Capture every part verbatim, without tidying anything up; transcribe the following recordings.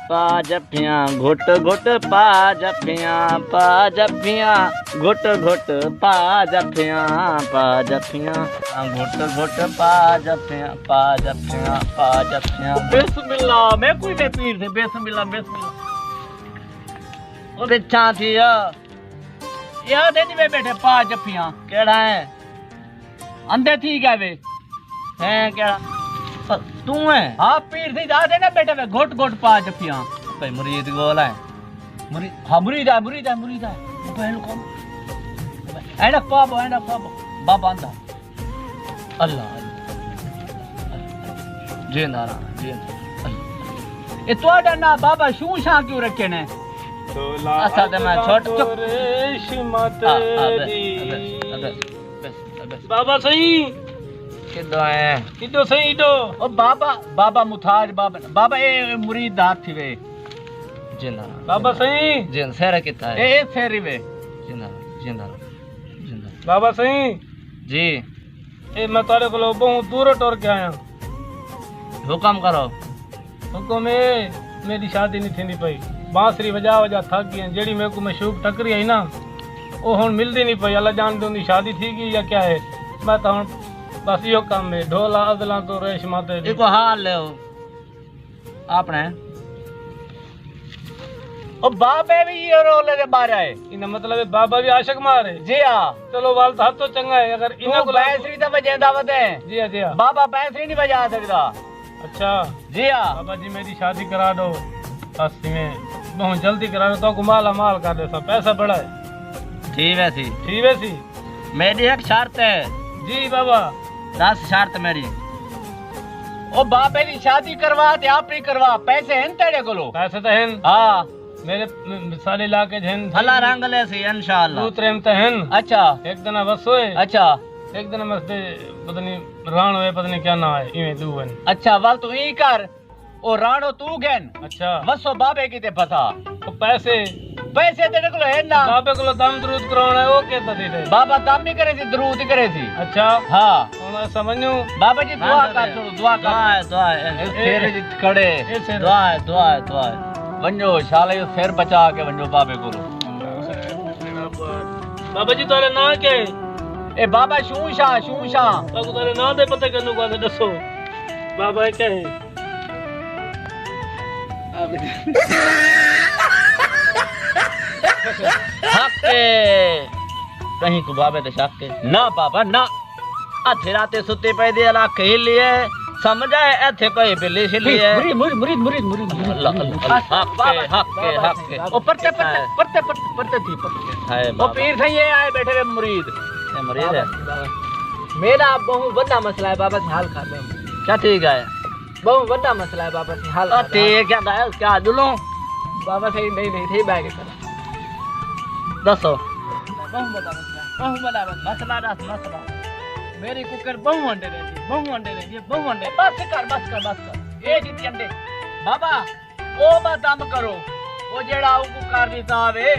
پا جفیاں گھٹ گھٹ، پا جفیاں، پا جفیاں گھٹ گھٹ، پا جفیاں، پا جفیاں گھٹ گھٹ، پا جفیاں، پا جفیاں، پا جفیاں۔ بسم اللہ، میں کوئی نہیں پیر سے، بسم اللہ، بسم اللہ۔ او بچھاں تھی آ۔ یاد ہے جی میں بیٹھے پا جفیاں۔ کیڑھا ہے؟ اندھے تھی ڳئے وے۔ ہیں کیڑھا؟ توں ہے؟ ہاں، پیر تھی جا دے نا بیٹھے وے، گھٹ گھٹ پا جفیاں۔ بھئی مرید ڳول ہے۔ مرید، ہاں، مرید ہے، مرید ہے، مرید ہے۔ پہلو کون؟ ایندا پا بو، ایندا پا بو۔ بابا اندھا۔ اللہ، اللہ۔ جیندا رہا، جیندا۔ اللہ۔ اے تہاݙا ناں بابا شوں شاں کیوں رکھے نے؟ اساں تے میں چھوٹ، چپ۔ ریشم آ، آ، بس، تیری۔ بس، بس، بس، بس۔ بابا سئیں۔ کݙوں آئے ہیں؟ کݙوں سئیں، ایݙو۔ او بابا، بابا متھاج بابا، بابا اے مرید دا ہتھ تھی وے۔ جیندا رہا۔ بابا سئیں۔ جیندا، سر کتھا ہے؟ اے، اے سر ہی وے۔ جیندا رہا، جیندا رہا، جیندا رہا۔ بابا سئیں۔ جی۔ اے میں تہاݙے کولوں ٻہوں دوروں ٹر کے آیاں۔ حکم کرو۔ حکم اے، میݙی شادی نہیں تھیندی پئی۔ بانسری وڄا وڄا تھک ڳئی ہیں۔ جیڑھی میکوں معشوق ٹکری آئی نا، او ہݨ ملدی نہیں پئی۔ اللہ ڄاݨدے اوندی شادی تھی ڳئی یا کیا ہے۔ میں تاں ہݨ بس ایہو کم ہے، ڈھولا ازلاں توں ریشماں تیݙی۔ ایکو حال لیو۔ اپݨے۔ او بابے وی ایہو رولے دے ٻاہر آئے۔ ایندا مطلب ہے بابا وی عاشق مار ہے؟ جی ہاں۔ چلو، ول تاں ہتھوں چنڳا ہے، اگر انہاں توں کول بینسری تاں وڄیندا ودیں۔ جی ہاں، جی ہاں۔ بابا بینسری نہیں وڄا سڳدا۔ اچھا۔ جی ہاں۔ بابا جی، میݙی شادی کرا ݙیو۔ بس ایویں ٻہوں جلدی کرا ݙیو، تہاکوں مالا مال کر ݙیساں، پیسہ بڑا ہے۔ تھی ویسی۔ تھی ویسی۔ میݙی ہک شرط ہے۔ جی بابا۔ ݙس شرط میݙی۔ او بابے دی شادی کروا تے آپݨی کروا، پیسے ہن تیݙے کولو؟ پیسے تاں ہن۔ ہاں۔ میݙے م-، سارے علاقے ہن۔ اللہ رنگ لیسی انشاءاللہ۔ ݙو تریم تاں ہن۔ اچھا۔ ہک دنا وسو ہے۔ اچھا۔ ہک دنا مستے پتہ نہیں راݨو ہے، پتہ نہیں کیا ناں ہے، ایویں ݙو ہن۔ اچھا، ول توں ایں کر، او راݨو توں گھن۔ اچھا۔ وسو بابے کیتے پھسا۔ او پیسے؟ پیسے تیݙے کولو ہن نا۔ بابے کولو دم درود کراوݨا ہے، او کیتا تھی ݙے؟ بابا دم ہی کریسی، درود ہی کریسی۔ اچھا۔ ہاں۔ ہݨ اساں ونڄوں۔ بابا جی دعا کر چھوڑو، دعا کر۔ دعا ہے، دعا ہے۔ اے، اے، سر اے، وچ کھڑے۔ اے سر۔ دعا ہے، دعا ہے، دعا ہے۔ ونڄو، شالا، اے سر بچا کے ونڄو بابے کولو۔ بابا جی، تہاݙا ناں کیا ہے؟ اے بابا شوں شاہ، شوں شاہ۔ تہاکوں تہاݙے ناں دے پتے کنوں کوں ݙسو۔ بابا کیا ہے؟ حق ہے۔ کہیں کوں بابے تے شک ہے؟ نہ بابا، نہ۔ ادھی راتی ستی پئی دی الاکھ ہلی ہے، سمجھ آئے، ایتھے کوئی بلی شلی ہے۔ مرید، مرید، مرید، مرید، مرید، مرید۔ اللہ، اللہ، اللہ۔ حق ہے، حق ہے، حق ہے۔ او پرتے، پرتے، پرتے، پرتے، پرتے تھی، پرتے۔ ہائے او بابا۔ پیر سئیں، اے آئے بیٹھے وے مرید۔ اے مرید ہے۔ میݙا ٻہوں وݙا مسئلہ ہے بابا، حل کر ݙیو۔ کیا تھی ڳئے؟ ٻہوں وݙا مسئلہ ہے بابا، حل کر ݙیو۔ ٹھیک ہے، ڳئے کیا ڄلوں؟ بابا سئیں، نہیں، نہیں، تھی ٻہہ کے کرو۔ ݙسو۔ ٻہوں وݙا مسئلہ ہے، ٻہوں وݙا مسئلہ۔ مسئلہ ݙس، مسئلہ۔ میݙی ککڑ ٻہوں انڈے ݙیندی، ٻہوں انڈے ݙیندی، ٻہوں انڈے۔ بس کر، بس کر، بس کر۔ اے ݙتی انڈے۔ بابا، او بس دم کرو۔ او جیڑھا اوکوں کر ݙتا وے،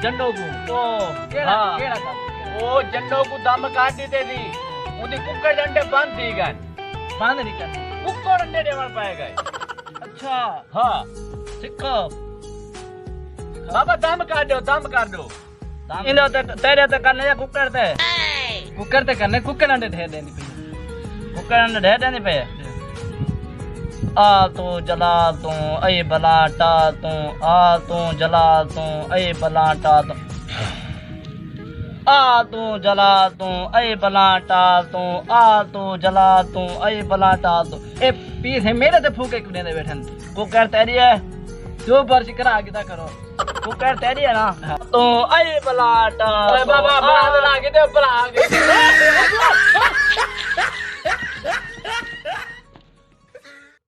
جنڈو کوں۔ او، کیڑھا، ہاں۔ کیڑھا کر؟ او جنڈو کوں دم کر ݙتے سی۔ اوندی ککڑ دے انڈے بند تھی ڳئے۔ بند نہیں کر۔ ککڑ انڈے ݙیوݨ پئے ڳئے۔ اچھا۔ ہاں۔ سکھو۔ بابا دم کر ݙیو، دم کر ݙیو۔ ایندے تے، تیݙے تے کرنے یا ککڑ تے؟ ککڑ تے کرنے، ککڑ انڈے ڈھیر ݙیندی پئی۔ ککڑ انڈے ڈھیر ݙیندی پئی۔ آ توں جلال توں، اے بلا ٹال توں، آ توں جلال توں، اے بلا ٹال توں۔ آ توں جلال توں، اے بلا ٹال توں، آ توں جلال توں، اے بلا ٹال توں۔ اے پیر سئیں میݙے تے پھوکے کیوں ݙیندے بیٹھن؟ ککڑ تیݙی ہے، جو برش کرا کیتا کرو۔ ککڑ تیݙی ہے نا؟ توں اے بلا ٹال توں، اے بابا، بلا آ لا کے تے بلا کے۔